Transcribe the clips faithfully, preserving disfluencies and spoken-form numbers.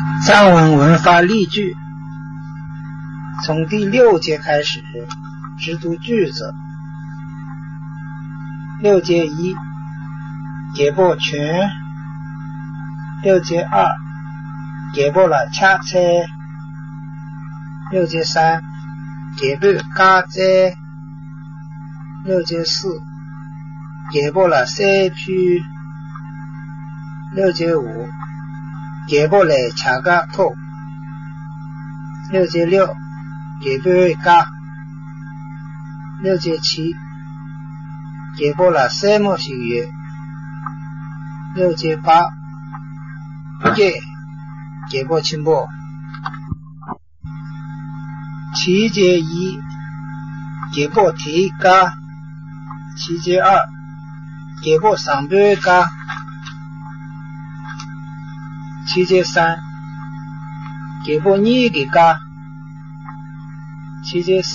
藏文文法例句，从第六节开始，只读句子。六节一，རྒྱལ་པོ་གྱོན། 六节二，རྒྱལ་པོ་ལ་ཕྱག་འཚལ། 六节三，རྒྱལ་པོས་བཀའ་སྩལ། 六节四，རྒྱལ་པོ་ལ་གསེར་ཕུལ། 六节五，རྒྱལ་པོ་ལས་བྱ་དགའ་ཐོབ། 六节六，རྒྱལ་པོའི་བཀའ། 六节七，རྒྱལ་པོ་ལ་སྲས་མོ་ཞིག་ཡོད། 六节八，སྐྱེས། རྒྱལ་པོ་ཆེན་པོ། 七节一，རྒྱལ་པོ་དེའི་བཀའ། 七节二，རྒྱལ་པོ་བཟང་པོའི་བཀའ། 七节三，རྒྱལ་པོ་གཉིས་ཀྱི་བཀའ། 七节四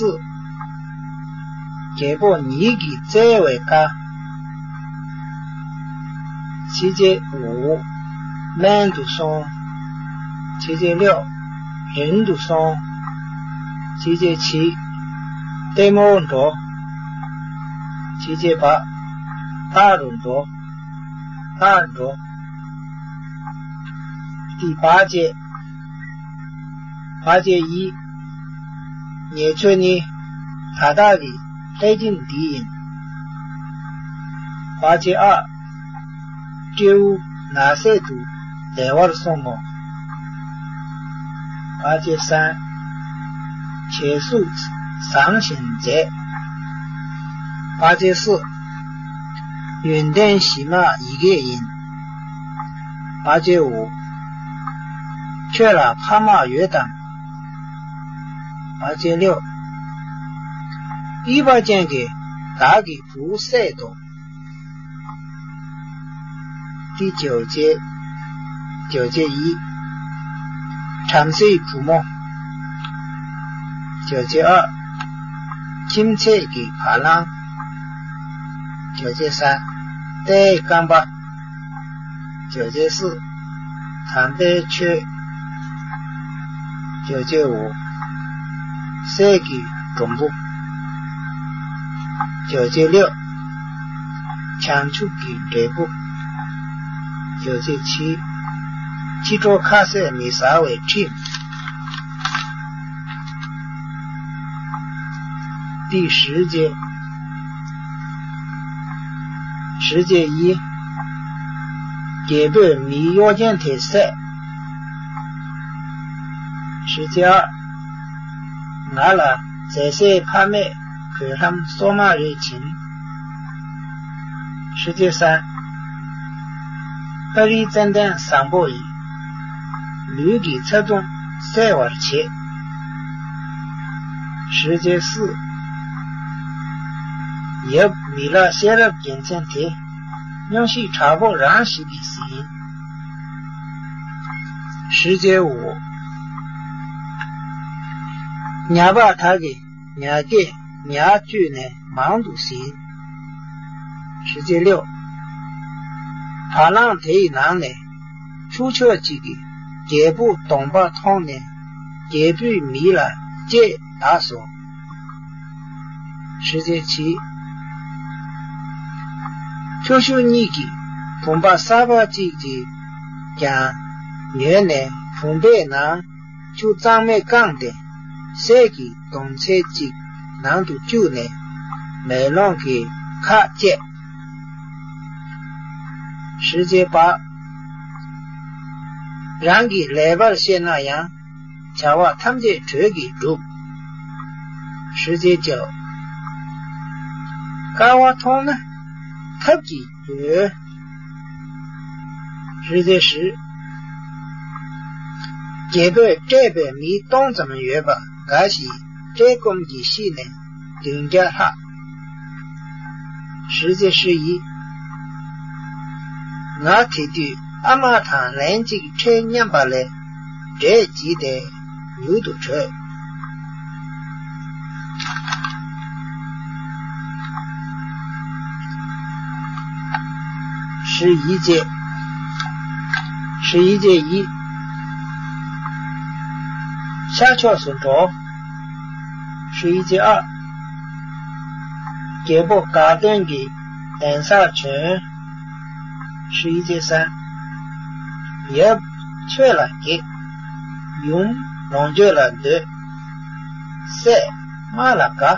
，རྒྱལ་པོ་ཉིད་ཀྱིས་སྩལ་བའི་བཀའ། 七节五，སྨན་དུ་སོང་། 七节六，རིང་དུ་སོང་། 七节七，ལྟད་མོར་འགྲོ། 七节八，ལྟག་རུ་འགྲོ། ལྟག་འགྲོ། 第八节། 八节一，ཉེས་སྤྱོད་ནི་ད་ལྟ་གི་ལྷས་སྦྱིན་འདི་ཡིན། 八节二，སྤྲེའུ་ནགས་གསེབ་ཏུ་བདེ་བར་སོང་ངོ་། 八节三，བྱད་གཟུགས་བཟང་ཞིང་མཛེས། 八节四，ཡོན་ཏན་གཞི་མ་ཡི་གེ་ཡིན། 八节五，ཁྱོད་ལ་ཕ་མ་ཡོད་དམ། 八节六，འོས་པ་ཅན་གྱིས་བདག་གི་བུ་བསད་དོ། 第九节，九节一，བྲམ་ཟེའི་བུ་མོ། 九节二，ཁྱིམ་མཚེས་ཀྱི་བ་ལང་། 九节三，རྟའི་རྐང་པ། 九节四，དམ་པའི་ཆོས། 九节五，སྲས་ཀྱི་སྒྲོམ་བུ། 九节六，བྱང་ཆུབ་ཀྱི་འབྲས་བུ། 九节七，ཕྱི་དྲོ་ཁ་ཟས་མི་ཟ་བའི་ཁྲིམས། 第十节，十节一，རྒྱལ་པོས་མིའི་གཡོ་ཅན་དེ་བསད། 十节二，ང་ལ་མཛེས་སའི་ཕ་མེས་གོས་ལྷམ་སོ་མ་རེ་བྱིན། 十节三，ཨ་རིའི་ཙན་དན་བཟང་པོ་ཡིས་ལུས་ཀྱི་ཚ་གདུང་སེལ་བར་བྱེད། 十节四，ཡབ་མི་ལ་ཤེས་རབ་རྒྱལ་མཚན་དེ་སྙུང་གཞི་དྲག་པོ་རང་ཞིག་གིས་ཟིན། 十节五，ཉ་པ་དག་གིས་ཉ་སྐད་ཉག་བཅོས་ནས་མང་དུ་ཟིན། 十节六，བ་ལང་དེ་ཡི་ནང་ནས་ཕྱུག་ཕྱོགས་གཅིག་གིས་རྒྱལ་པོ་གདོང་པ་མཐོང་ནས་རྒྱལ་པོའི་མིང་ལ་ལྕེ་བཏགས་སོ། 十节七，ཁྱོ་ཤུག་གཉིས་ཀྱིས་བུམ་པ་གསར་པ་གཅིག་གིས་ཀྱང་ཉོས་ནས་བུམ་པའི་ནང་ཆུ་གཙང་མས་བཀང་སྟེ་གསེར་གྱི་དོང་ཙེ་གཅིག་ནང་དུ་བཅུག་ནས་མེ་ལོང་གི་ཁ་བཅད། 十节八，རང་གིས་ལེགས་པར་བཤད་ན་ཡང་བྱ་བ་ཐམས་ཅད་གྲོས་ཀྱིས་འགྲུབ། 十节九，དཀའ་བ་མཐོང་ན་ཐབས་ཀྱིས་སྒྲོལ། 十节十，རྒྱལ་པོས་སྤྲད་པའི་མི་སྟོང་ཙམ་ཡོད་པ་འགའ་ཞིག་བཀྲེས་སྐོམ་གྱིས་ཤི་ནས་བདུན་བརྒྱ་ལྷག། 十节十一，ང་དེ་དུས་ཨ་མ་དང་ལན་གཅིག་འཕྲད་སྙམ་པ་ལས་འབྲས་བགྱིས་ཏེ་མྱུར་དུ་བྲོས། 十一节，十一节一， ཤར་ཕྱོགས་སུ་འགྲོ། ཧྲི་ཡི་ཅེ་ཨ། རྒྱལ་པོ་དགའ་སྟོན་གྱི་གདན་སར་བྱོན། ཧྲི་ཡི་ཅེ་སན། ཡབ་ཆོས་ལ་དགྱེས། ཡུམ་ལོངས་སྤྱོད་ལ་འདོད། སྲས་དམའ་ལ་དགའ།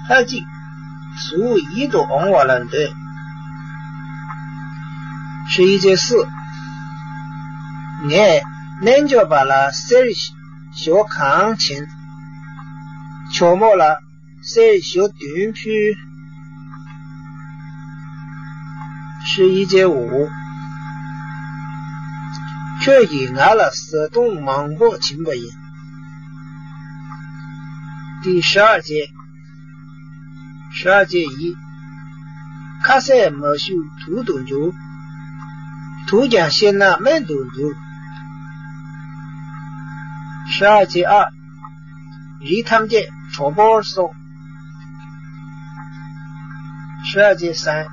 ལྷ་གཅིག་གཟུགས་ཡིད་དུ་འོང་བ་ལ་འདོད། ཧྲི་ཡི་ཅེ་སི། ངས་རྣལ་འབྱོར་པ་ལ་གསེར་ཞོ་གང་བྱིན། ཇོ་མོ་ལ་གསེར་ཞོ་བདུན་ཕུལ། ཧྲི་ཡི་ཅེ་འུ། ཁྱོད་ཀྱིས་ང་ལ་བཟའ་བཏུང་མང་པོ་བྱིན་པ་ཡིན། ཏི་ཧྲ་ཅེ། ཧྲ་ཅེ་ཡི། ཁ་ཟས་མ་ཞུ་དུག་ཏུ་འགྱུར། དུག་ཀྱང་བཤད་ན་སྨན་དུ་འགྱུར། ཧྲ་ཅེ་ཨ། རི་ཐམས་ཅད་གྲོག་པོར་སོགས། ཧྲ་ཅེ་སན།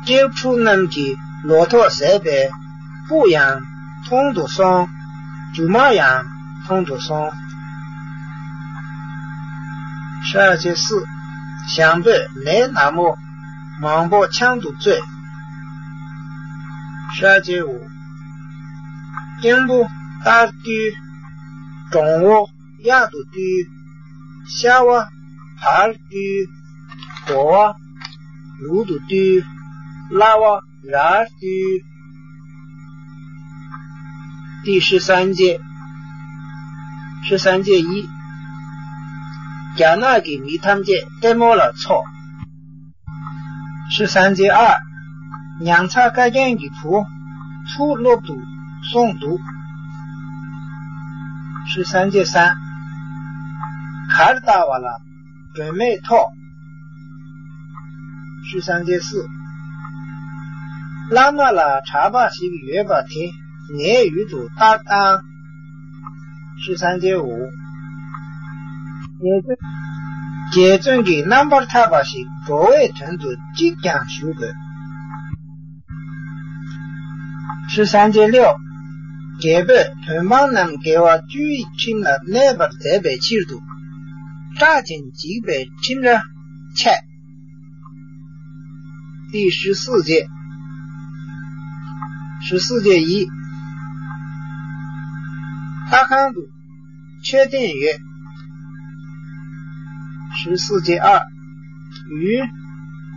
སྐྱེས་ཕྲུག་རྣམས་ཀྱི་ལོ་ཐོག་ཟད་པས་སྤུ་ཡང་ཐུང་དུ་སོང་། རྒྱུ་མ་ཡང་ཐུང་དུ་སོང་། ཧྲ་ཅེ་སི། ཞང་པོས་མེ་ནག་མོ་མང་པོ་ཆང་དུ་བཙོས། ཧྲ་ཅེ་འུ། སྐྱེང་བུ་ལྟར་བཏུལ། འབྲོང་བོ་གཡག་ཏུ་བཏུལ། ཤ་བ་བར་བཏུལ། དོ་བ་ལུག་ཏུ་བཏུལ། གླ་བ་རར་བཏུལ། ཏི་ཧྲི་སན་ཅེ། ཧྲི་སན་ཅེ་ཡི། རྒྱ་ནག་གི་མི་ཐམས་ཅད་ལྟད་མོ་ལ་འཚོགས། ཧྲི་སན་ཅེ་ཨ། ཉང་ཚ་ཀ་རྒྱན་གྱི་བུ་ཐུགས་སློབ་ཏུ་སོང་འདུག། ཧྲི་སན་ཅེ་སན། གར་ལྟ་བ་ལ་སྒྲོན་མེ་ཐོགས། ཧྲི་སན་ཅེ་སི། བླ་མ་ལ་གྲྭ་པ་ཞིག་ཡོད་པ་དེ་ངའི་ཡུལ་དུ་ལྟར་བཏང་། ཧྲི་སན་ཅེ་འུ། རྗེ་བཙུན། རྗེ་བཙུན་གྱི་རྣམ་པར་ཐར་པ་ཞིག་འགྲོ་བའི་དོན་དུ་གཅིག་ཀྱང་ཞུ་དགོས། ཧྲི་སན་ཅེ་ལེའོ། རྒྱལ་པོས་བོད་འབངས་རྣམས་དགེ་བ་བཅུའི་ཁྲིམས་ལ་གནས་པར་མཛད་པའི་ཕྱིར་དུ། སྐྲག་ཅིང་འཇིགས་པའི་ཁྲིམས་ར་ཆད། ཏི་ཧྲི་སི་ཅེ། ཧྲི་སི་ཅེ་ཡི། ལྷ་ཁང་དུ་མཆོད་རྟེན་ཡོད། ཧྲི་སི་ཅེ་ཨ། ཡུལ་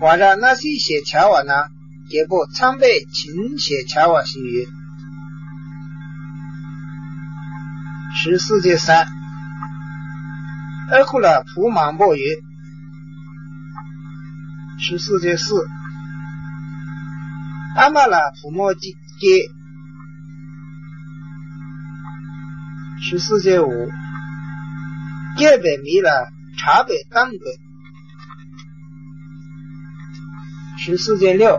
ཝཱ་ར་ཎ་སི་ཞེས་བྱ་བ་ན་རྒྱལ་པོ་ཚངས་པས་བྱིན་ཞེས་བྱ་བ་ཞིག་ཡོད། ཧྲི་སི་ཅེ་སན། ཨ་ཁུ་ལ་བུ་མང་པོ་ཡོད། ཧྲི་སི་ཅེ་སི། ཨ་མ་ལ་བུ་མོ་གཅིག་སྐྱེས། ཧྲི་སི་ཅེ་འུ། སྐྱེས་པའི་མི་ལ་གྲགས་པའི་གཏམ་དགོས། ཧྲི་སི་ཅེ་ལེའོ།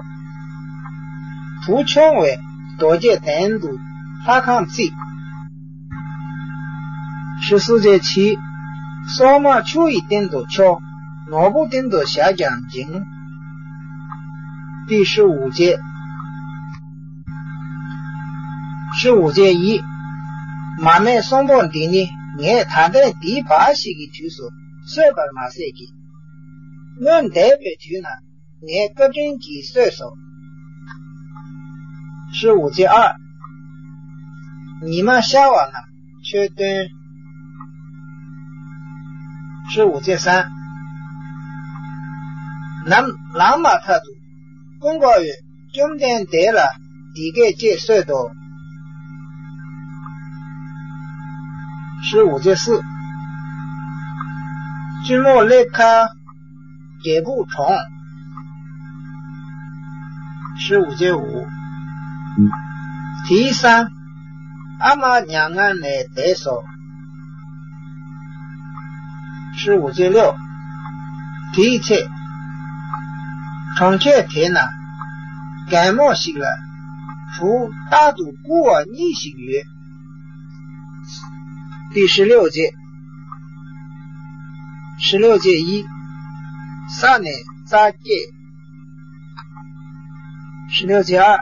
བུ་ཆུང་བས་རྡོ་རྗེ་གདན་དུ་ལྷ་ཁང་བརྩིགས། ཧྲི་སི་ཅེ་བྱི། སྲོག་མ་ཆུ་ཡི་སྟེང་དུ་འཕྱོ། ནོར་བུ་སྟེང་དུ་བཞག་ཀྱང་འགྱིང་། ཏི་ཧྲི་འུ་ཅེ། ཧྲི་འུ་ཅེ་ཡི། མ་སྨད་གསོན་པོ་འདི་ནི་ངས་ད་ལྟའི་འདི་འབའ་ཞིག་གི་དུས་སུ་གསོད་པར་མ་ཟད་ཀྱི། སྔོན་འདས་པའི་དུས་ན་ངའི་བཀའ་དྲིན་གྱིས་གསོས་སོ། ཧྲི་འུ་ཅེ་ཨ། ཉི་མ་ཤར་བ་ན་མཆོད་སྟོན། ཧྲི་འུ་ཅེ་སན། ནམ་ལངས་མ་ཐག་ཏུ་ཀུན་དགའ་བོས་བཅོམ་ལྡན་འདས་ལ་འདི་སྐད་ཅེས་གསོལ་ཏོ། ཧྲི་འུ་ཅེ་སི། བཙུན་མོ་ལེབ་ཁ་རྒྱལ་བུ་གྲོངས། ཧྲི་འུ་ཅེ་འུ། དེའི་སང་ཨ་མ་མྱ་ངན་ལས་འདས་སོ། ཧྲི་འུ་ཅེ་ལེའོ། དེའི་ཚེ། གྲོང་ཁྱེར་དེ་ན་རྒན་མོ་ཞིག་ལ་བུ་རྟག་ཏུ་རྐུ་བ་གཉིས་ཤིག་ཡོད། ཏི་ཧྲི་ལེའོ་ཅེ། ཧྲི་ལེའོ་ཅེ་ཡི། ས་ནས་རྩྭ་སྐྱེས། ཧྲི་ལེའོ་ཅེ་ཨ།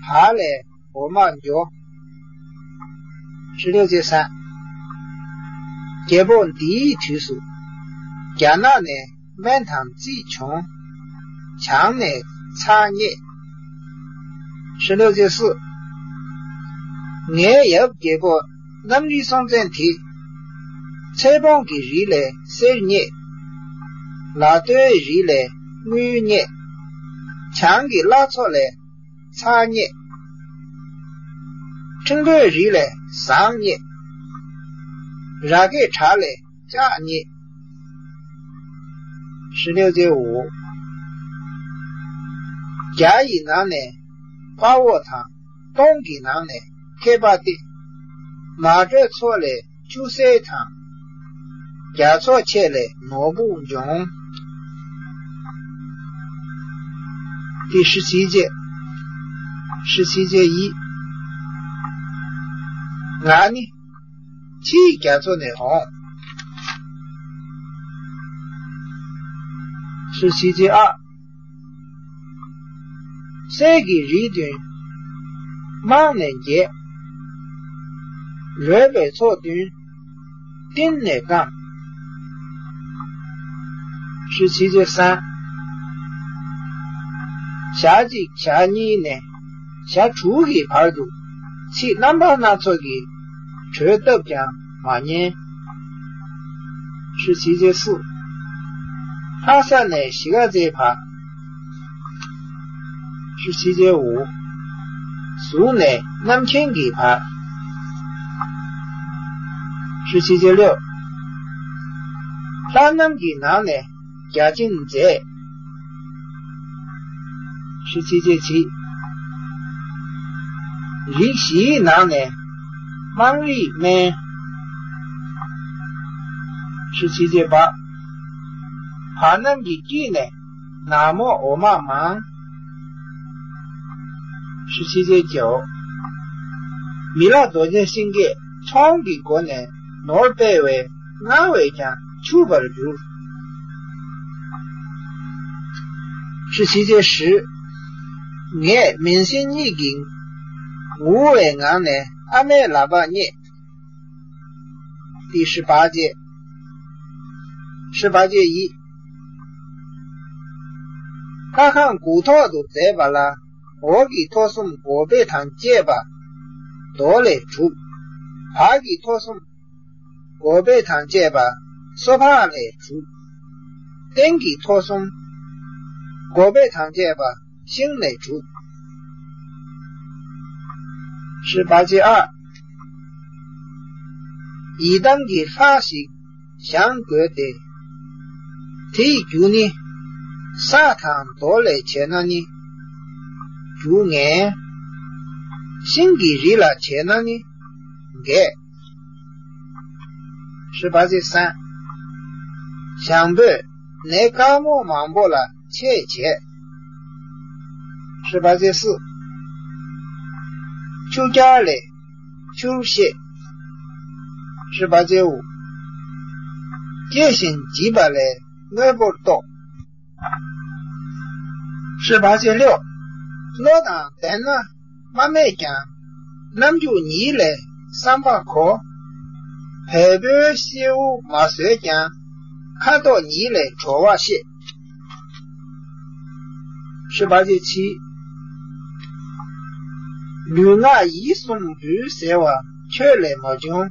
བ་ལས་འོ་མ་འཇོ། ཧྲི་ལེའུ་ཚེས་གསུམ། རྒྱལ་པོ་འདིའི་དུས་སུ། རྒྱ་ནག་ནས་སྨན་དང་རྩིས་བྱུང་། བྱང་ནས་ཚྭ་རྙེད། ཧྲི་ལེའུ་ཚེས་གསུམ། ངའི་ཡབ་རྒྱལ་པོ་གནམ་རི་སྲོང་བཙན་དེ། ཚེ་སྤོང་གི་རི་ལས་གསེར་རྙེད། ལ་སྟོད་རི་ལས་དངུལ་རྙེད། བྱང་གི་བླ་མཚོ་ལས་ཚྭ་རྙེད། ཕྲེང་པོའི་རི་ལས་ཟངས་རྙེད། ར་སྐྱེས་བྲག་ལས་ལྕགས་རྙེད། ཧྲི་ལེའུ་ཚེས་འོ། རྒྱ་ཡི་ནང་ནས་དཔའ་བོ་དང་། སྟོང་གི་ནང་ནས་མཁས་པ་སྟེ། མ་དྲོས་མཚོ་ལས་ཆུ་སེར་དང་། རྒྱ་མཚོ་ཆེ་ལས་ནོར་བུ་འབྱུང་། དེ་ཧྲི་ཚེས་བརྒྱད། ཧྲི་ཚེས་བརྒྱད་ཡི། ང་ནི་ཕྱིའི་རྒྱ་མཚོ་ནས་འོང་། ཧྲི་ཚེས་བརྒྱད་ཨ། གསེར་གྱི་རི་བདུན་རྨང་ནས་འགྱེལ། རོལ་པའི་མཚོ་བདུན་གཏིང་ནས་བཀང་། ཧྲི་ཚེས་བརྒྱད་གསུམ། ཞག་གཅིག་ཞག་གཉིས་ནས་ཞག་དྲུག་གི་བར་དུ་ཚིག་རྣམ་པ་སྣ་ཚོགས་ཀྱི་གྲོས་བཏབ་ཀྱང་མ་ཉན། ཧྲི་ཚེས་བརྒྱད་གསུམ། ལྷ་ས་ནས་གཞིས་ཀ་རྩེའི་བར། ཧྲི་ཚེས་བརྒྱད་འོ། ཟུར་ནས་རྣམ་མཁྱེན་གྱི་བར། ཧྲི་ཚེས་བརྒྱད་གློ། ལྷ་རྣམས་ཀྱི་ནང་ནས་བརྒྱ་བྱིན་མཛད། ཧྲི་ཚེས་བརྒྱད་ཚེས། རིགས་བཞིའི་ནང་ནས་དམངས་རིགས་སྨན། ཧྲི་ཚེས་བརྒྱད་བ། བར་སྣང་གི་དཀྱིལ་ནས་ནག་མོ་འོ་མ་མང་། ཧྲི་ཚེས་བརྒྱད་བརྒྱད་འོ། མི་ལ་རྡོ་རྗེ་སེང་གེས་ཚོང་གི་སྒོ་ནས་ནོར་སྤེལ་བས་མངར་བས་ཀྱང་ཆུབ་པར་འགྱུར། ཧྲི་ཚེས་བརྒྱད་བཞི། ངས་མིང་སྲིང་གཉིས་ཀྱིས་ངུ་བའི་ངང་ནས་ཨ་མའི་ལག་པ་རྙེད། ཏི་ཧྲི་བ་ཅེ། ཧྲི་བ་ཅེ་ཡི། ལྷ་ཁང་དགུ་ཐོག་ཏུ་མཛེས་པ་ལ། འོག་གི་ཐོག་གསུམ་སྒོ་སྦས་དང་བཅས་པ་རྡོ་ལས་གྲུབ། བར་གྱི་ཐོག་གསུམ་སྒོ་སྦས་དང་བཅས་པ་སོ་ཕག་ལས་གྲུབ། སྟེང་གི་ཐོག་གསུམ་སྒོ་སྦས་དང་བཅས་པ་ཤིང་ལས་གྲུབ། ཧྲི་བ་ཅེ་ཨ། ཡི་དམ་གྱི་ལྷ་ཞིག་བཞེངས་དགོས་ཏེ། དེ་ཡི་རྒྱུ་ནི། ས་དང་རྡོ་ལས་བྱས་ན་ནི། རྒྱུ་ངན། ཤིང་གི་རི་ལ་བྱས་ན་ནི། འགས། ཧྲི་བ་ཅེ་སན། ཞང་བོས་ནས་དཀར་མོ་མང་པོ་ལ་ཆད་བྱས། ཧྲི་བ་ཅེ་སི། ཆུ་རྐྱལ་ལས་ཆུར་ཤེས། ཧྲི་བ་ཅེ་འུ། སྐྱེ་ཞིང་འཇིག་པ་ལས་དངོས་པོར་རྟོགས། ཧྲི་བ་ཅེ་ལེའོ། བློ་དང་ལྡན་ན་མ་སྨད་ཀྱང་། རྣམ་འགྱུར་ཉིད་ལས་བསམ་པ་གོ། བལ་པོའི་སེའུ་མ་ཟོས་ཀྱང་། ཁ་དོག་ཉིད་ལས་གྲོལ་བ་ཤེས། ཧྲི་བ་ཅེ་ཆི། ལུས་ངག་ཡིད་གསུམ་འབུལ་ཟེར་བ་ཁྱོད་ལས་མ་བྱུང་།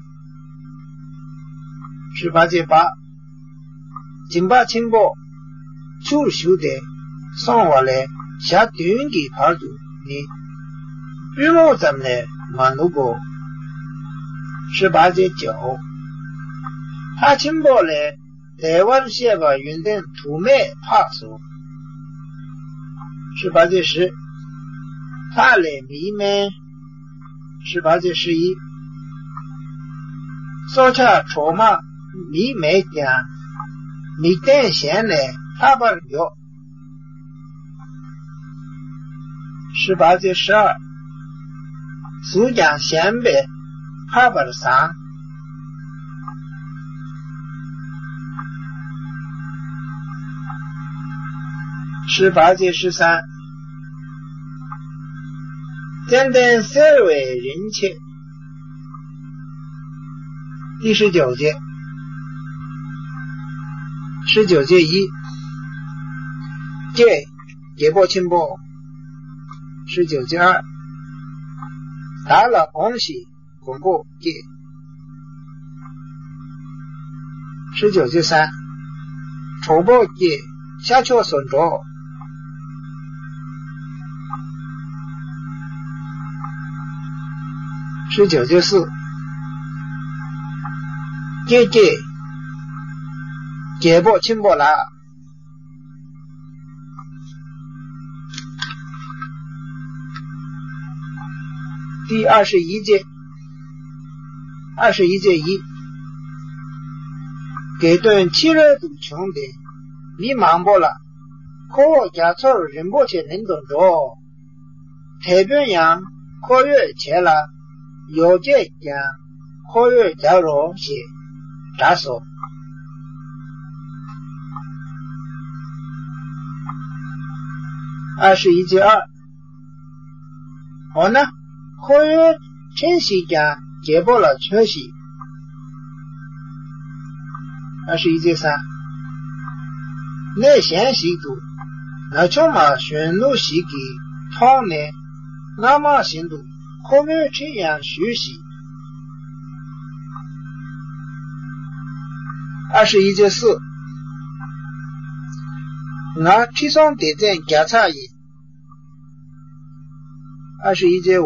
ཧྲི་བ་ཅེ་བ། སྦྱིན་པ་ཆེན་པོ་ཆུར་ཞུ་སྟེ་སོང་བ་ལས་ཞག་བདུན་གྱི་བར་དུ་ནི། པུས་མོ་ཙམ་ལས་མ་ནུབ་བོ། ཧྲི་བ་ཅེ་ཇའོ། ལྷ་ཆེན་པོ་ལས་བདེ་བར་གཤེགས་པ་ཡོན་ཏན་དུ་མས་འཕགས་སོ། ཧྲི་བ་ཅེ་ཧྲི། ལྷ་ལས་མིའི་སྨན། ཧྲི་བ་ཅེ་ཧྲི་ཡི། སྲོག་ཆགས་གྲོག་མ་མིག་མེད་ཀྱང་། མིག་ལྡན་གཞན་ལས་ལྷག་པར་མགྱོགས། ཧྲི་བ་ཅེ་ཧྲ། གཟུགས་ཀྱང་ཞན་པས་ཕལ་པར་བཟང་། ཧྲི་བ་ཅེ་ཧྲི་སན། ཙན་དན་གསེར་བས་རིན་ཆེ། 第十九节，十九节一，见解脱清波。十九节二，བདག་ལ་དགོངས་ཤིག་མགོན་པོ་ཀྱེ། 十九节三，གྲོགས་པོ་ཀྱེ། ཤར་ཕྱོགས་སུ་འགྲོ། 十九节四，ཀྱེ་ཀྱེ། རྒྱལ་པོ་ཆེན་པོ་ལགས། 第二十一节，二十一节一，དགེ་འདུན་ཕྱི་རོལ་དུ་བྱོན་ཏེ། མི་མང་པོ་ལ། ཁོ་བོ་རྒྱ་མཚོར་རིན་པོ་ཆེ་ལེན་དུ་འགྲོ། དེད་དཔོན་ཡང་ཁོར་ཡུག་བྱེད་ལ། ཡོ་བྱད་ཀྱང་ཁོར་ཡུག་རྒྱག་རོགས་ཞེས་གྲགས་སོ། 二十一节二， འོ་ན། ཁོར་ཡུག་ཕྲན་ཞིག་ཀྱང་རྒྱལ་པོ་ལ་མཚོན་ཞིག། 二十一节三，གནས་གཞན་ཞིག་ཏུ་ན་ཆུང་མ་གཞོན་ནུ་ཞིག་གིས་མཐོང་ནས། སྔ་མ་བཞིན་དུ་ཁོ་མོའི་འཁྲིས་ཡང་ཞུས་ཤིག། 二十一节四，ང་ཁྲི་སྲོང་ལྡེ་བཙན་བརྒྱ་ཚར་ཡིན། 二十一节五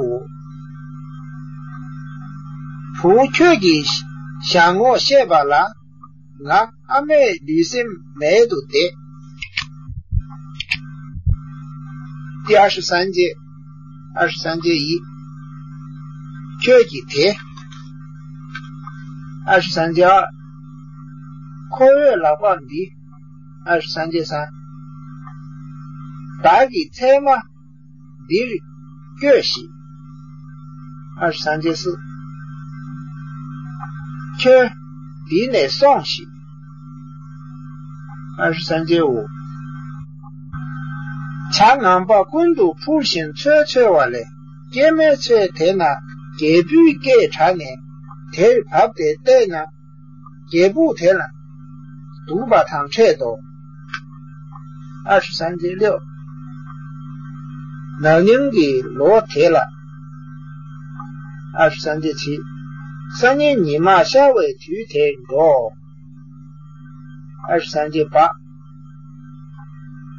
，བུ་ཁྱོད་ཀྱི་ཞལ་ངོ་ཤེས་པ་ལ། ང་ཨ་མའི་ལུས་སེམས་མལ་དུ་བསྡད། 第二十三节，二十三节一，ཁྱོད་ཀྱིས་དེ། 二十三节二，ཁོ་བོའི་ལག་པ་འདི། 二十三节三，བདག་གི་ཚལ་མ་འདིར་སྐྱོལ་ཞིག། 二十三节四，ཁྱོད་འདི་ནས་སོང་ཞིག། 二十三节五，བྱ་ངན་པ་ཀུན་ཏུ་འཕུར་ཞིང་ཚོལ་འཚོལ་བ་ལས། སྐྱེད་མོས་ཚལ་དེ་ན་རྒྱལ་བུའི་སྐད་གྲགས་ནས། དེར་བབས་ཏེ་བལྟས་ན། རྒྱལ་བུ་དེ་ལ་འདུག་པ་དང་འཕྲད་དོ། 二十三节六，ན་ནིང་གི་ལོ་དེ་ལ། 二十三节七，སང་ཉིན་ཉི་མ་ཤར་བའི་དུས་དེར་འགྲོ། 二十三节八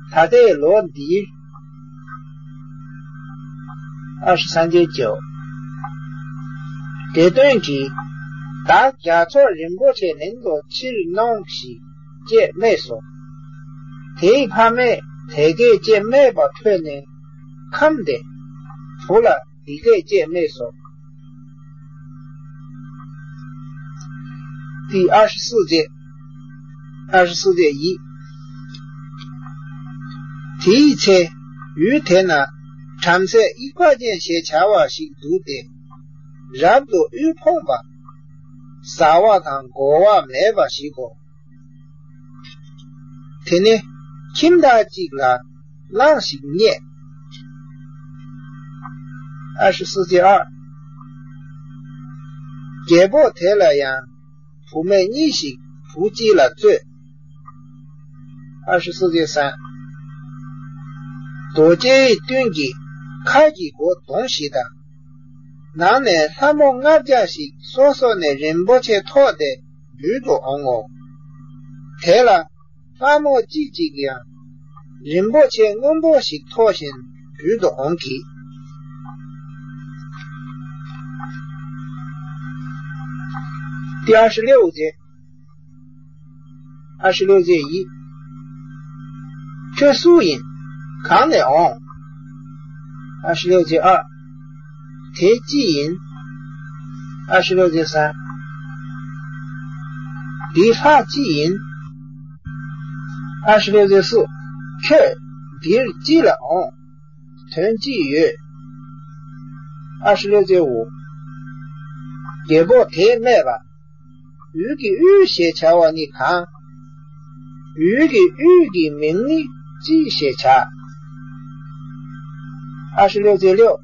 ，ད་ལྟའི་ལོ་འདིར། 二十三节九，དེད་དཔོན་གྱིས། བདག་རྒྱ་མཚོར་རིན་པོ་ཆེ་ལེན་དུ་ཕྱིར་གནོངས་ཤིག་ཅེས་སྨྲས་སོ། དེའི་ཕ་མས་དེ་སྐད་ཅེས་སྨྲས་པ་ཐོས་ནས་ཁམས་བདེ། བུ་ལ་འདི་སྐད་ཅེས་སྨྲས་སོ། 第二十四节，二十四节一，དེའི་ཚེ་ཡུལ་དེ་ན་བྲམ་ཟེ་དབྱིག་པ་ཅན་ཞེས་བྱ་བ་ཞིག་འདུག་སྟེ། རབ་ཏུ་དབུལ་ཕོངས་པ། བཟའ་བ་དང་བགོ་བ་མེད་པ་ཞིག་གོ། དེ་ནས་ཁྱིམ་བདག་ཅིག་ལ་གླང་ཞིག་རྙེད། 二十四节二，རྒྱལ་པོ་དེ་ལ་ཡང་བུད་མེད་གཉིས་ཤིག་བུ་གཅིག་ལ་སྩོལ། 二十四节三，རྡོ་རྗེའི་གཏུན་གྱིས་མཁར་གྱི་སྒོ་རྡུང་ཞིག་དང་། ནང་ནས་ལྷ་མོ་ལྔ་བརྒྱ་ཞིག་སོ་སོ་ནས་རིན་པོ་ཆེ་ཐོགས་ཏེ་འབུལ་དུ་འོང་ངོ་། དེ་ལ་ལྷ་མོ་སྐྱིད་ཅིག་ཡང་རིན་པོ་ཆེ་སྔོན་པོ་ཞིག་ཐོགས་ཤིང་འབུལ་དུ་འོང་གི། 第二十六节，二十六节一，ཁྱོད་སུ་ཡིན། གང་ནས་འོང་། 二十六节二，དེ་ཅི་ཡིན། 二十六节三，འདི་ལྷ་ཅི་ཡིན། 二十六节四，ཁྱོད་འདིར་ཅི་ལ་འོང་། དོན་ཅི་ཡོད། 二十六节五，རྒྱལ་པོ་དེས་སྨྲས་པ། ཡུལ་གྱི་དབུས་ཞེས་བྱ་བ་ནི་གང་། ཡུལ་གྱི་དབུས་ཀྱི་མིང་ནི་ཅི་ཞེས་བྱ། 二十六节六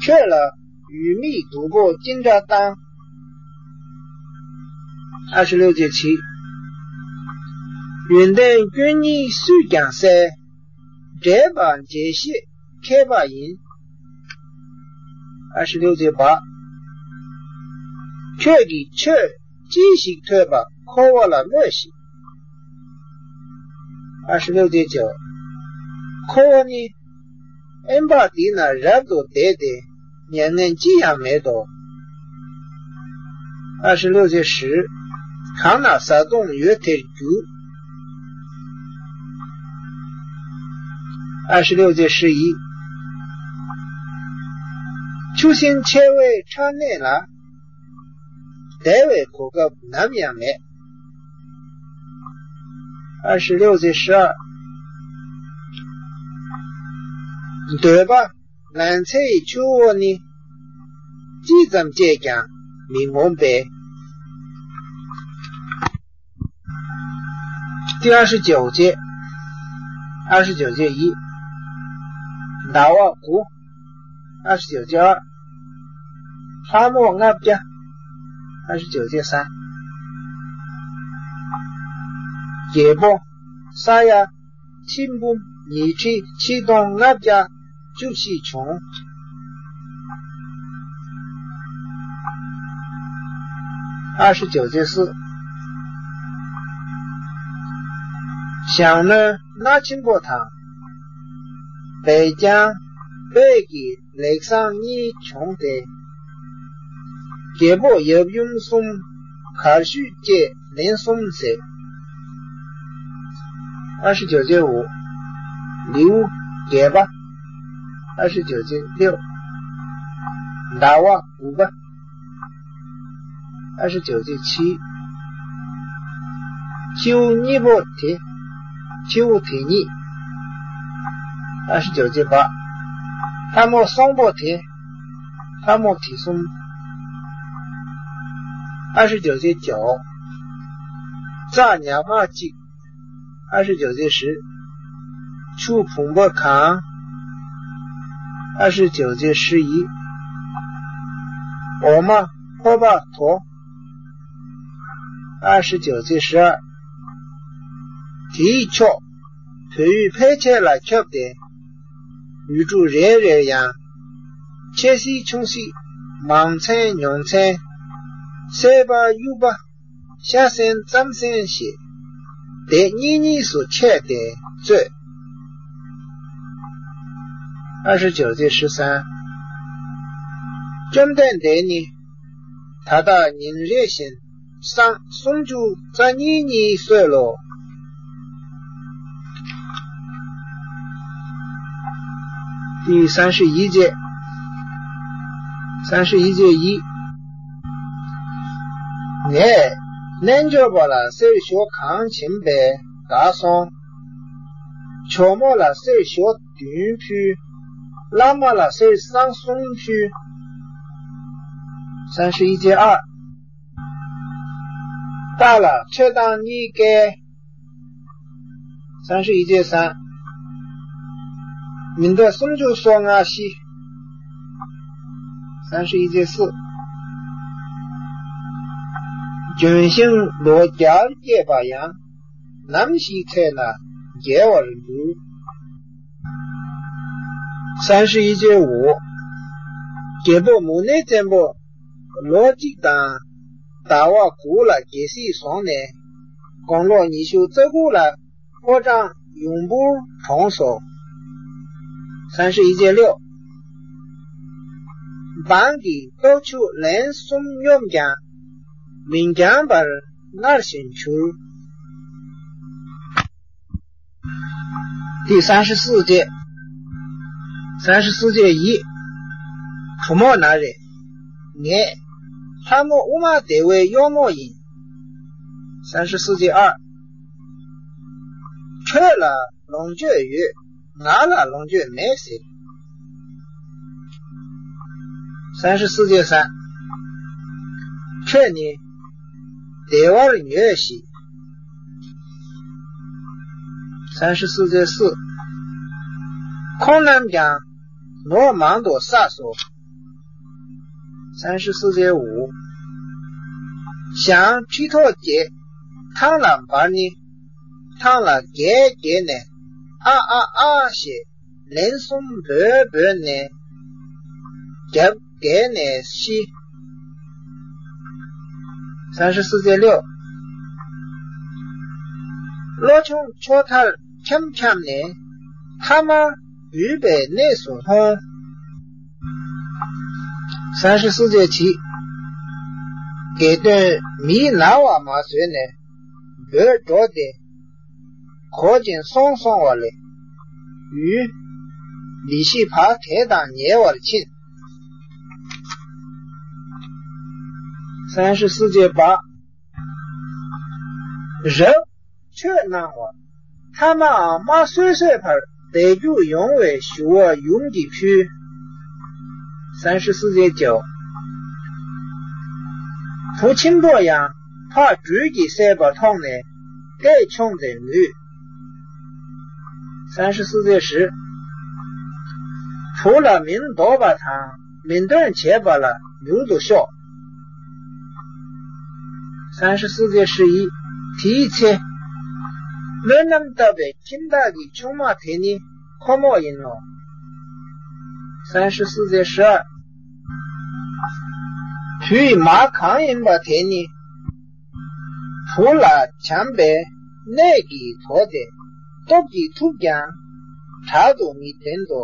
，ཁྱོད་ལ་ཡུལ་མིས་སྡུག་པོ་ཅི་འདྲ་བཏང་། ཨ་ཧྲི་ལེའུ་ཙེ་ཆི། ཡོན་ཏན་སྐྱོན་གཉིས་སུས་ཀྱང་བསལ། འདྲེས་པ་འབྱེད་ཤེས་མཁས་པ་ཡིན། ཨ་ཧྲི་ལེའུ་ཙེ་བ། ཁྱོད་ཀྱིས་ཆོས་ཅི་ཞིག་ཐོས་པ་ཁོ་བོ་ལ་སྨྲོས་ཤིག་ཨ་ཧྲི་ལེའུ་ཙེ་བཅུ། ཁོ་བོ་ནི། དབེན་པ་འདི་ན་རབ་ཏུ་བསྡད་དེ། མྱ་ངན་ཅི་ཡང་མེད་དོ། ཨ་ཧྲི་ལེའུ་ཙེ་བཞི། གང་ན་བཟའ་བཏུང་ཡོད་དེར་རྒྱུག་ཨ་ཧྲི་ལེའུ་ཙེ་བཞི་ཡི། ཆུ་སྲིན་མཆེ་བའི་ཕྲ་གནས་ལ། བདེ་བའི་གོ་སྐབས་ནམ་ཡང་མེད། ཨ་ཧྲི་ལེའུ་ཙེ་བཞི། འདོད་པ་ལན་ཚྭའི་ཆུ་བོ་ནི། ཅི་ཙམ་སྤྱད་ཀྱང་མི་ངོམས་པས། ཏི་ཨ་ཧྲི་ཅེའོ་ཅེ། ཨ་ཧྲི་ཅེའོ་ཅེ་ཡི། ཟླ་བ་དགུ། ཨ་ཧྲི་ཅེའོ་ཅེ་ཨ། ལྷ་མོ་ལྔ་བརྒྱ། ཨ་ཧྲི་ཅེའོ་ཅེ་ས། རྒྱལ་པོ། ས་ཡ། ཁྲི་འབུམ་ཉི་ཁྲི་ཆིག་སྟོང་ལྔ་བརྒྱ་བཅུ་བཞི་བྱུང་། ཨ་ཧྲི་ཅེའོ་ཅེ་སི། ཞང་བློན་སྣ་ཆེན་པོ་དང་། བེ་ཀྱང་། བོད་ཀྱི་ལེགས་བཟང་གཉིས་བྱུང་སྟེ། རྒྱལ་པོ་ཡབ་ཡུམ་གསུམ། གར་ཞུས་བཅས་ལན་གསུམ་ཟེར། ཨ་ཧྲི་ཅེའོ་ཅེ་འོ། ལེའུ་བརྒྱད་པ། ཨ་ཧྲི་ཅེའོ་ཅེ་ལེའུ། ཟླ་བ་དགུ་པ། ཨ་ཧྲི་ཅེའོ་ཅེ་ཆི། ཁྱེའུ་གཉིས་པོ་དེ། ཁྱེའུ་དེ་གཉིས། ཨ་ཧྲི་ཅེའོ་ཅེ་བ། ལྷ་མོ་སོང་པོ་དེ། ལྷ་མོ་དེ་གསུམ། ཨ་ཧྲི་ཅེའོ་ཅེ་བཅུ། རྩྭ་ཉག་མ་གཅིག་ཨ་ཧྲི་ཅེའོ་ཅེ་བཞི། ཆུ་བུམ་པ་གང་། ཨ་ཧྲི་ཅེའོ་ཅེ་བཞི་ཡི། འོ་མ་ཕོར་པ་དོ། ཨ་ཧྲི་ཅེའོ་ཅེ་བཞི། དེའི་ཕྱོགས་བོད་ཡུལ་ཕལ་ཆེར་ལ་ཁྱབ་སྟེ། ཡུལ་གྲུ་རེ་རེར་ཡང་། ཆེ་སྲིད་ཆུང་སྲིད། མང་ཚན་ཉུང་ཚན། སྲེད་པ་གཡུག་པ། ཤ་ཟན་རྩམ་ཟན་ཞེས། སྡེ་གཉིས་གཉིས་སུ་ཕྱེ་སྟེ་རྩོད། ཨ་ཧྲི་ཅེའོ་ཅེ་བཞི་གསུམ། བཅོམ་ལྡན་འདས་ནི། ད་ལྟ་ཉིན་རེ་བཞིན། སྲང་སུམ་ཅུ་རྩ་གཉིས་གཉིས་གསོལ་ལོ། ཏི་སན་ཧྲི་ཡི་ཅེ། སན་ཧྲི་ཡི་ཅེ་ཡི། ངས་རྣལ་འབྱོར་པ་ལ་གསེར་ཞོ་གང་བྱིན་པས་དགའ་སོང་། ཇོ་མོ་ལ་གསེར་ཞོ་བདུན་ཕུལ། བླ་མ་ལ་གསེར་སྲང་གསུམ་ཕུལ། སན་ཧྲི་ཡི་ཅེ་ཨ། རྟ་ལ་ཚོད་བཏང་གཉིས་བཀལ། སན་ཧྲི་ཡི་ཅེ་སན། མི་འདའ་སུམ་ཅུ་སོ་ལྔ་ཤི། སན་ཧྲི་ཡི་ཅེ་སི། ལྗོན་ཤིང་ལོ་བརྒྱར་སྐྱེས་པ་ཡང་། ནམ་ཞིག་ཚེ་ན་རྒྱལ་བར་འགྱུར། སན་ཧྲི་ཡི་ཅེ་འོ། རྒྱལ་པོ་མུ་ནེ་བཙན་པོ། ལོ་གཅིག་དང་། ཟླ་བ་དགུ་ལ་རྒྱལ་སྲིད་བཟུང་ནས། དགུང་ལོ་ཉི་ཤུ་རྩ་དགུ་ལ་ཕོ་བྲང་ཡུམ་བུར་གྲོངས་སོ། སན་ཧྲི་ཡི་ཅེ་ལེའུ། འབངས་ཀྱི་སྟོབས་ཆུ་ལན་གསུམ་སྙོམས་ཀྱང་། མི་འགྱངས་པར་སྔར་བཞིན་འགྱུར། ཏི་སན་ཧྲི་སུ་ཅེ། སན་ཧྲི་སུ་ཅེ་ཡི། གྲུ་མོ་ན་རེ། ངས་ལྷ་མོ་ཨུ་མ་དེ་བའི་གཡོག་མོ་ཡིན། སན་ཧྲི་སུ་ཅེ་ཨ། ཁྱོད་ལ་ལོངས་སྤྱོད་ཡོད། ང་ལ་ལོངས་སྤྱོད་མེད་ཟེར། སན་ཧྲི་སུ་ཅེ་སན། ཁྱོད་ནི་བདེ་བར་ཉོལ་ཞིག་སན་ཧྲི་སུ་ཅེ་སི། ཁོང་རྣམས་ཀྱང་ནོར་མང་དུ་བསགས་སོ། སན་ཧྲི་སུ་ཅེ་འུ། ཞང་ཁྲི་ཐོག་བརྒྱད། ཐང་ལ་འབར་ནི། ཐང་ལ་བརྒྱད་བརྒྱད་ནས། ཨ་ཨ་ཨ་ཞེས་ལན་གསུམ་འབོད་འབོད་ནས། བརྒྱབ་བརྒྱབ་ནས་ཤི། 三十四节六། བློ་ཆུང་ཕྱོགས་མཐར་འཁྱམ་འཁྱམ་ནས། ཐ་མ་འུད་པའི་གནས་སུ་ལྷུང་། 三十四节七། དགེ་འདུན་མིས་ནར་བ་མ་བཟོད་ནས་འབོད་འགྲོ་སྟེ། གོ་ཅིང་སོང་སོང་བ་ལས། འུད། ལི་ཤི་བ་དེ་དང་ཉེ་བར་ཕྱིན། 三十四节八། རབ་ཆོས་གནང་བ། ཐ་མའང་མ་བཟོད་བཟོད་པར་སྦས་རྒྱུགས་ཡོང་བའི་ཞུ་བ་ཡུམ་གྱིས་ཕུལ། 三十四节九། བུ་ཆེན་པོ་ཡང་ཕ་སྦྲུལ་གྱིས་བསད་པ་མཐོང་ནས་སྐད་ཆུང་སྟེ་ངུས། 三十四节十། བུ་ལ་མིང་འདོགས་པ་དང་མིང་འདོན་བྱེད་པ་ལ་མྱུར་དུ་ཤོག། 三十四节十一། དེའི་ཚེ། སྨོན་ལམ་བཏབ་པའི་ཁྱིམ་བདག་གི་ཆུང་མ་དེ་ནི་ཁོ་མོ་ཡིན་ནོ། 三十四节十二། བུ་ཡི་མ་གང་ཡིན་པ་དེ་ནི། བུ་ལ་བྱམས་པའི་གནས་ཀྱིས་དོར་ཏེ། སྟོབས་ཀྱིས་ཐུབ་ཀྱང་དྲག་ཏུ་མི་འདྲེན་ཏོ།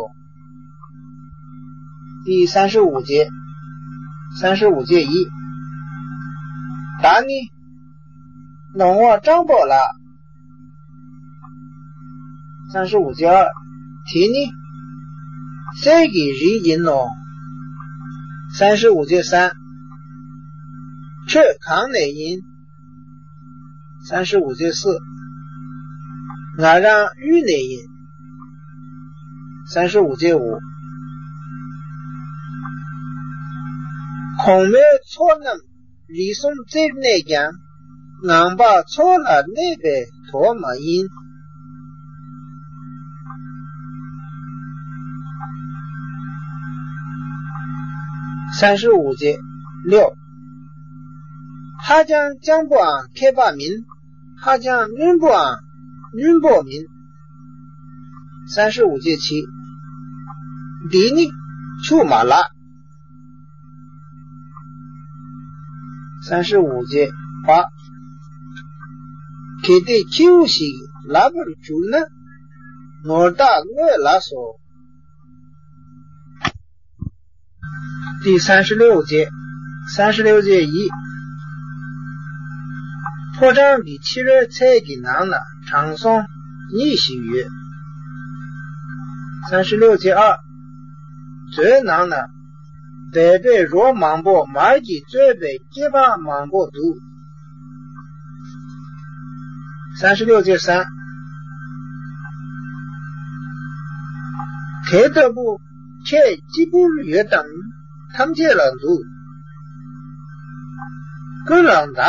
第三十五节，三十五节一。བདག་ནི་ནོར་བ་སྤྲང་པོ་ལགས། 三十五节二。དེ་ནི་གསེར་གྱི་རིགས་ཡིན་ནོ། 三十五节三། ཁྱོད་གང་ནས་ཡིན། 三十五节四། ང་རང་དབུས་ནས་ཡིན། 三十五节五། གོང་མའི་ཚོགས་རྣམས་རིགས་གསུམ་རྩེར་གནས་ཀྱང་། ངང་པ་ཚོགས་ལ་གནས་པའི་དོ་མ་ཡིན། 三十五节六། ཧ་ཅང་སྤྱང་པོའང་མཁས་པ་མིན། ཧ་ཅང་བླུན་པོའང་བླུན་པོ་མིན། 三十五节七། འདི་ནི་ཆུ་མ་ལགས། 三十五节八། གལ་ཏེ་ཁྱེའུ་ཞིག་ལབ་པར་གྱུར་ན། ངོར་བདག་བསྔོས་ལགས་སོ། 第三十六节，三十六节一。ཕོ་བྲང་གི་ཕྱི་རོལ་ཚལ་གྱི་ནང་ན་དྲང་སྲོང་གཉིས་ཤིག་ཡོད། 三十六节二། མཛོད་ནང་ན་སྦལ་པའི་རོ་མང་པོ་མར་གྱིས་གཙོས་པའི་སྐྱེས་པ་མང་པོ་འདུག། 三十六节三。དེ་ལྟ་བུ་ཁྱེད་གཅིག་པུར་ཡོད་དམ། ཐམས་ཅད་ལ་འདུག། ཀུན་ལ་བདག།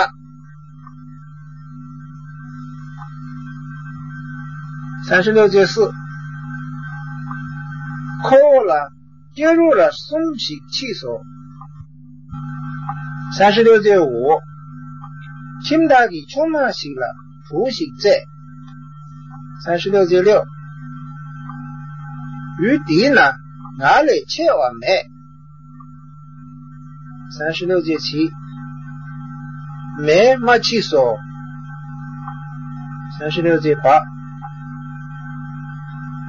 三十六节四。ཁོ་བོ་ལ་སྐྱེ་རུ་ལ་གསུམ་ཞིག་མཆིས་སོ། 三十六节五。ཁྱིམ་བདག་གིས་ཆུང་མ་ཞིག་ལ་བུ་ཞིག་བཙས། 三十六节六。ཡུལ་འདིའི་ན་ང་ལས་ཆེ་བ་མེད། 三十六节七。མེས་མ་མཆིས་སོ། 三十六节八。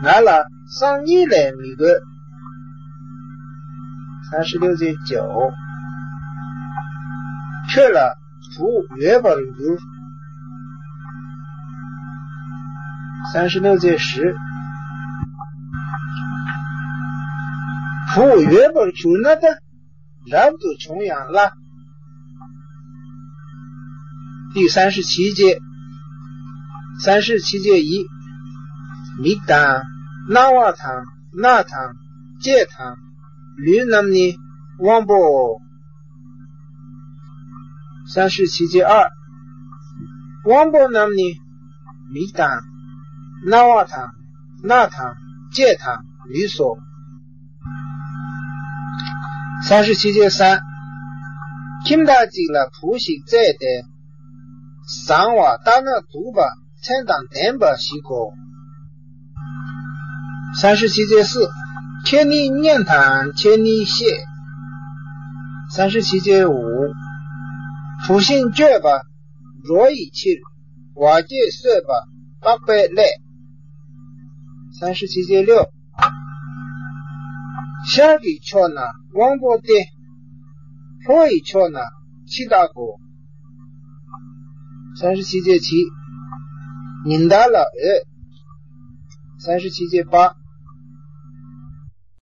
ང་ལ་སྲང་གཉིས་ལས་མི་དགོས། 三十六节九。ཁྱོད་ལ་བུ་ཡོད་པར་འགྱུར། 三十六节十。བུ་ཡོད་པར་གྱུར་ན་ད། རབ་ཏུ་བྱུང་ཡང་སླ། 第三十七节，三十七节一。མིག་དང་རྣ་བ་དང་སྣ་དང་ལྕེ་དང་ལུས་རྣམས་ནི་དབང་པོའོ། 三十七节二。དབང་པོ་རྣམས་ནི་མིག་དང་རྣ་བ་དང་སྣ་དང་ལྕེ་དང་ལུས་སོ། 三十七节三。ཁྱིམ་བདག་ཅིག་ལ་བུ་ཞིག་བཙས་ཏེ། བཟང་བ་ལྟ་ན་སྡུག་པ་མཚན་དང་ལྡན་པ་ཞིག་གོ། 三十七节四。ཁྱེད་ནི་མཉན་དང་ཁྱེད་ནི་ཤེས། 三十七节五。བུ་ཤིང་གཅོད་པ་འགྲོ་ཡི་ཕྱིར། བ་སྐྱེས་གསོད་པ་པགས་པའི་ཀླད། 三十七节六。ཤར་གྱི་ཕྱོགས་ན་དབང་པོ་སྟེ། ལྷོ་ཡི་ཕྱོགས་ན་འཆི་བདག་གོ། 三十七节七。ཉིན་ལྟར་ལ་འོད། 三十七节八。